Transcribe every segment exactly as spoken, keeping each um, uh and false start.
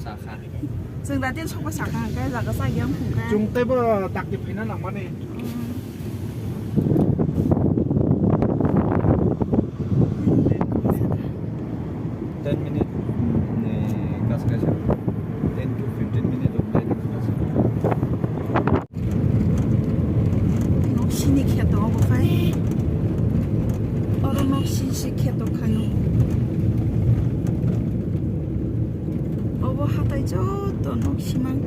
Sakha. Chwng da tin sokba sakha hwnkhe jaga sa yang phungkha. Chwng teibo dakti phaina nangmani. Hmm. Ten minute. Ni kas kaisa. Ten to fifteen minute of ten. Noksini kheto obo khai. Oro noksini se kheto khayo. Obo hatai joto noksimang.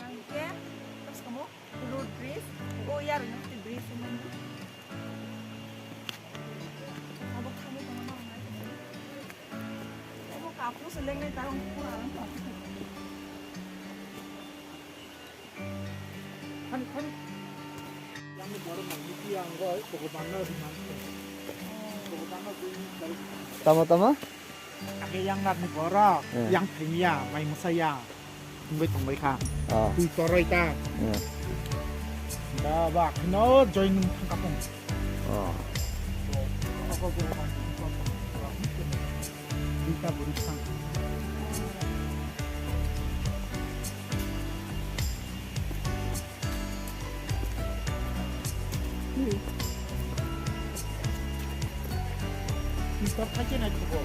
Hingke, bwskango road bridge, o yarwino bridge hinmani. Abo khangwi tongo, norok nai tongmani. Abo kapro se lengnai ta, wng pura ang tong. Tamo, tamo? Age yang narni borok, eh, yang thengya, mai mwsaya, tungbai tongbai kha. Oh. Twi toroi ta. Eh. Da ba kheno join nung thang kapung. Oh. Oko bo. Duita bwrwi thang. Mister Thaiche nai thugo.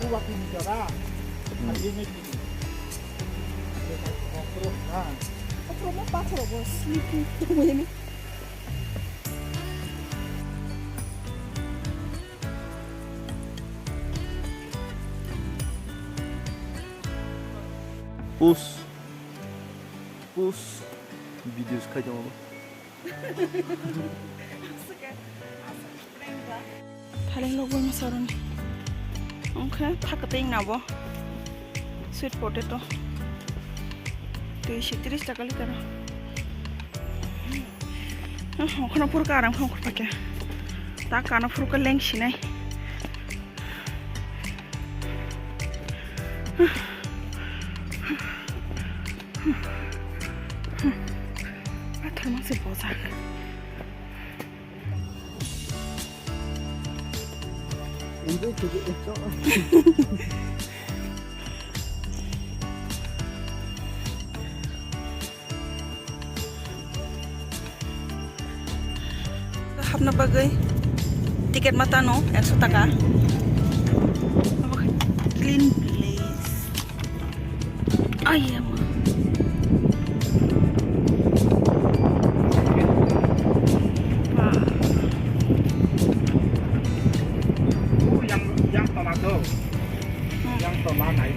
Uwa kini jora. Thaiche nai thugo. Okro na. Okro mo pathor bo sleeping tongmani. Push. Push. Videos khai tongo. Thaleng logoi ma soroni. Onkhe thakateng nabo. Sweet potato. Twi si tris taka liter. Okhno phurka aram kha okhor pake. Ta kana phurka leng sinai. Pathor mangse bojak. Enjoy to the enjoy. Hapna bagwi ticket ma tano ekso taka. Obo khe clean place. Ayama. Ba. Yang, yang tola do. Hmm. Yang tola nai.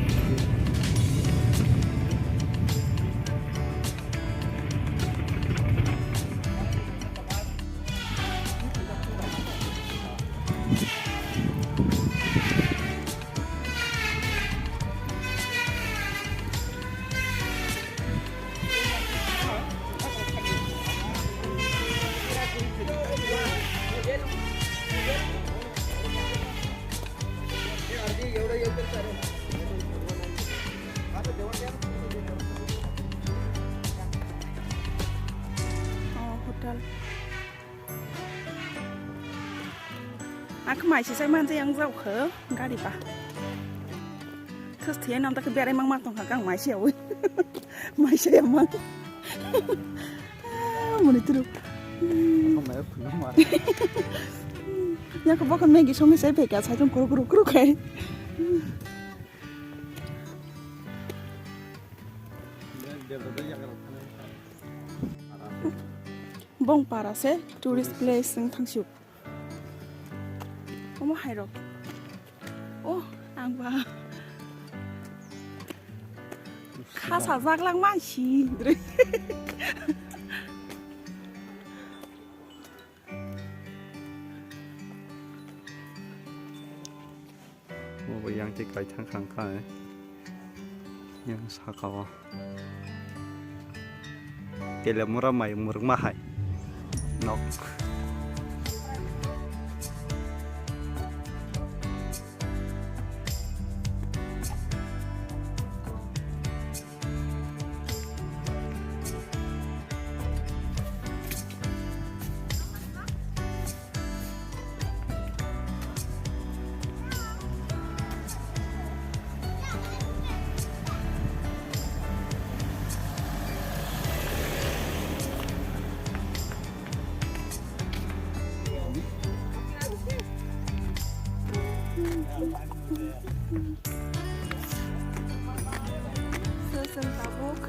Oh, hotel. Ang khe mai sisai manjai ang jao khe gari ba. Thus thia nam ta khe berai mang ma tong kha kang mai siyawi. Mai siya mang. Muni turu. Yang khe bokon Maggie song sai phai kha sai tong kuru kuru kuru khai. Bongpara se tourist place wng thangsu. Omo hai rok. Oh, ang ba. Khasa jak lang man si. Obo yang tei kaithang khang kha, yang saka o. Telemura mai murungma hai nok. Sosong tabuk.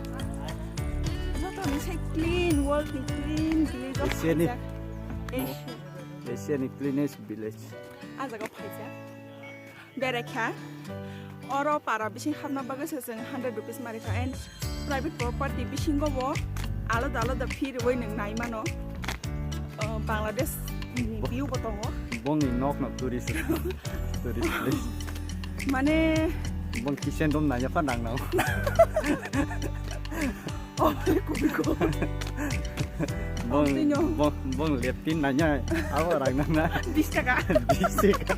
Joto ni se clean, world ni clean, village of Asia ni. Asia. Asia ni cleanest village. Ah jaga phaijak. Berekha. Oro para bising hapna bagwi se chwng hundred rupees marikha and private property bisingo bo alada alada fee rwui nwng nai mano. Uh, Bangladesh ni view bo tongo. Bongni nok no tourist, tourist place. Mane bong kitchen room nanya pha nang nang. Oh, kubiko. Bong, tino. Bong, bong leptin nanya, abo rang nang na. Bis taka. Bis taka.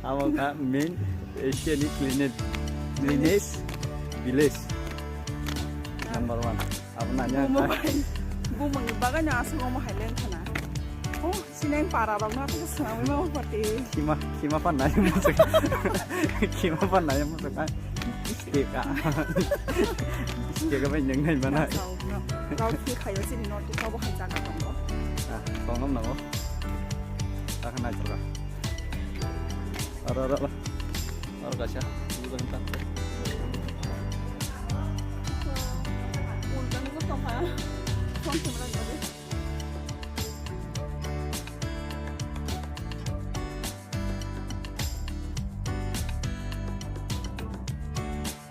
Abo ka main Asia ni cleanest, cleanest village. Number one. Abo nanya. Bumung bai, bumung ni bagano aswk omo hai leng khana. Oh, sineng para rok no aswk swnamwi ma pati. Khima, khima pa nai musuk. Khima pa nai musuk. Bisteka. Bisteka bai neng nai mana. Rau khi khayo sini north east abo hai jaga tongo. Ah, tongnam nango. Ah, nai jaga. Aro, aro, aro. Aro kaisa. Ultang ko tongkha. Phone camera ni bagwi.